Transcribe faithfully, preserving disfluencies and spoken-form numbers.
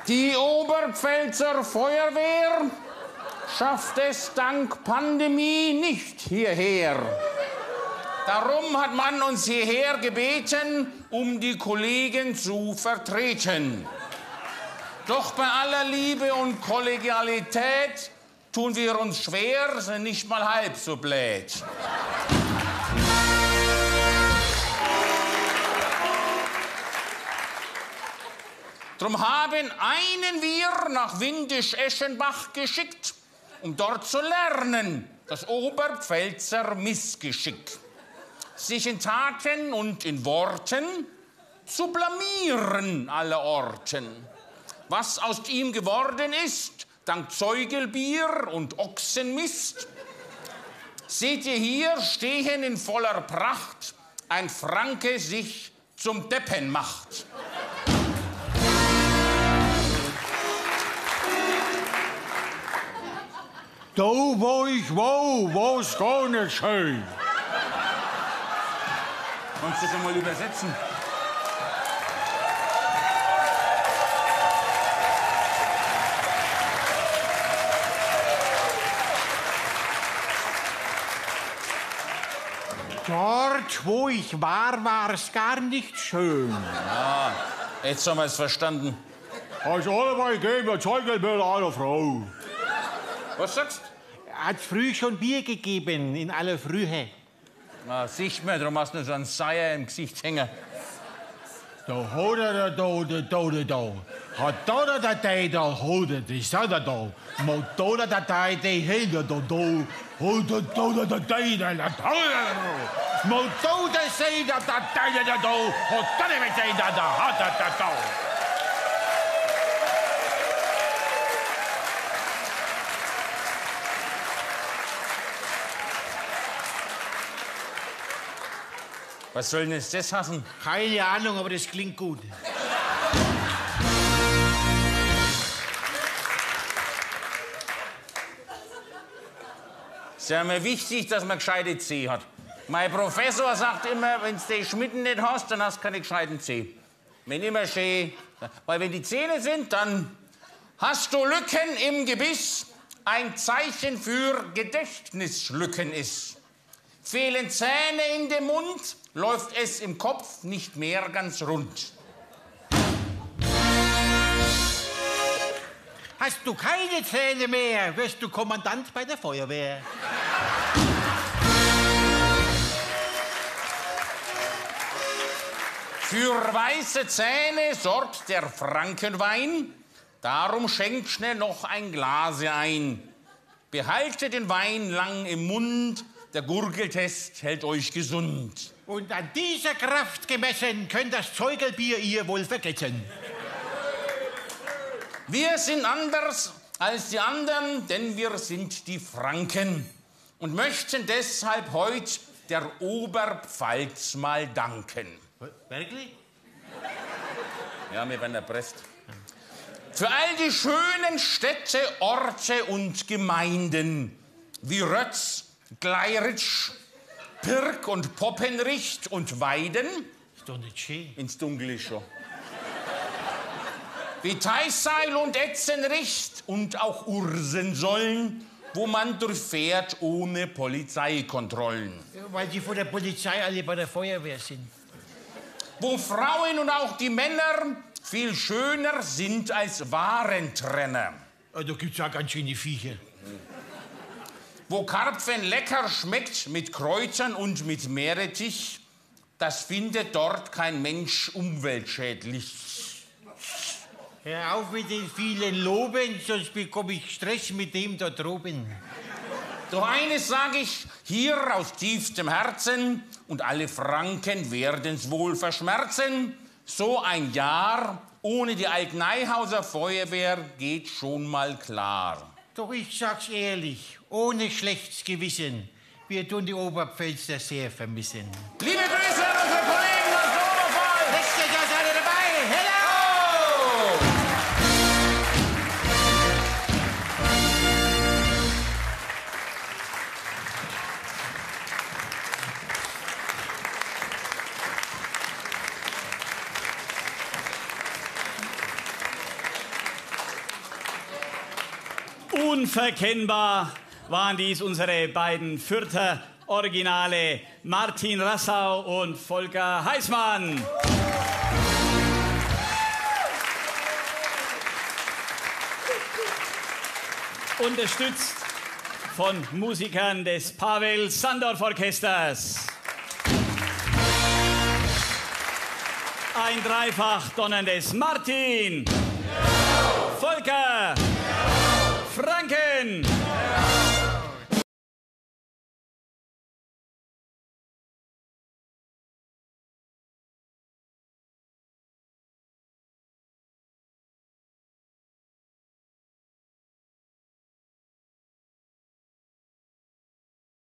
Die Oberpfälzer Feuerwehr schafft es dank Pandemie nicht hierher. Darum hat man uns hierher gebeten, um die Kollegen zu vertreten. Doch bei aller Liebe und Kollegialität tun wir uns schwer, sind nicht mal halb so blöd. Drum haben einen wir nach Windisch-Eschenbach geschickt, um dort zu lernen das Oberpfälzer Missgeschick. Sich in Taten und in Worten zu blamieren allerorten. Was aus ihm geworden ist, dank Zeugelbier und Ochsenmist, seht ihr hier stehen in voller Pracht, ein Franke sich zum Deppen macht. Do, wo ich wohn, wohn's gar net schön. Kannst du das einmal übersetzen? Dort, wo ich war, war's gar nicht schön. Ah, jetzt haben wir's verstanden. Also, alleweil geben wir Zeugelbier aller Frau. Was sagst? Hat früh schon Bier gegeben, in aller Frühe. Ah, siehst du, drum hast du so einen Seier im Gesicht hängen. Do, ho, da, da, do, da, do, da, do. Ha, do, da, da, dei, da, ho, da, dei, sa, da, do. Mo, do, da, da, dei, dei, hei, da, do, do. Ho, da, do, da, da, dei, da, da, do, da, do. Mo, do, da, sei, da, da, dei, da, da, do. Ho, da, da, dei, da, da, ha, da, da, do. Was soll denn jetzt das heißen? Keine Ahnung, aber das klingt gut. Ist ja immer wichtig, dass man gescheite Zähne hat. Mein Professor sagt immer, wenn du die Schmitten nicht hast, dann hast du keine gescheiten Zähne. Wenn immer schön, weil wenn die Zähne sind, dann hast du Lücken im Gebiss, ein Zeichen für Gedächtnislücken ist. Fehlen Zähne in dem Mund, läuft es im Kopf nicht mehr ganz rund. Hast du keine Zähne mehr, wirst du Kommandant bei der Feuerwehr. Für weiße Zähne sorgt der Frankenwein, darum schenkt schnell noch ein Glase ein. Behaltet den Wein lang im Mund, der Gurgeltest hält euch gesund. Und an dieser Kraft gemessen könnt das Zeugelbier ihr wohl vergessen. Wir sind anders als die anderen, denn wir sind die Franken und möchten deshalb heut der Oberpfalz mal danken. Wirklich? Ja, wir werden erpresst. Für all die schönen Städte, Orte und Gemeinden, wie Rötz, Gleiritsch, Pirk und Poppenricht und Weiden. Ist doch nicht schön. Ins Dunkle schon. Wie Teichseil und Etzenricht und auch Ursensollen, wo man durchfährt ohne Polizeikontrollen. Ja, weil die von der Polizei alle bei der Feuerwehr sind. Wo Frauen und auch die Männer viel schöner sind als Warentrenner. Ja, da gibt's ja ganz schöne Viecher. Wo Karpfen lecker schmeckt mit Kräutern und mit Meerrettich, das findet dort kein Mensch umweltschädlich. Hör auf mit den vielen Loben, sonst bekomm ich Stress mit dem da droben. Doch eines sag ich hier aus tiefstem Herzen, und alle Franken werden's wohl verschmerzen: So ein Jahr ohne die Altneuhauser Feuerwehr geht schon mal klar. Doch ich sag's ehrlich, ohne schlechtes Gewissen, wir tun die Oberpfälzer sehr vermissen. Liebe Grüße an unsere Kollegen aus der Oberpfalz. Letztes Jahr seid ihr dabei. Hello! Unverkennbar waren dies unsere beiden Fürther Originale, Martin Rassau und Volker Heismann. Unterstützt von Musikern des Pavel Sandorf Orchesters. Ein dreifach donnerndes Martin, Volker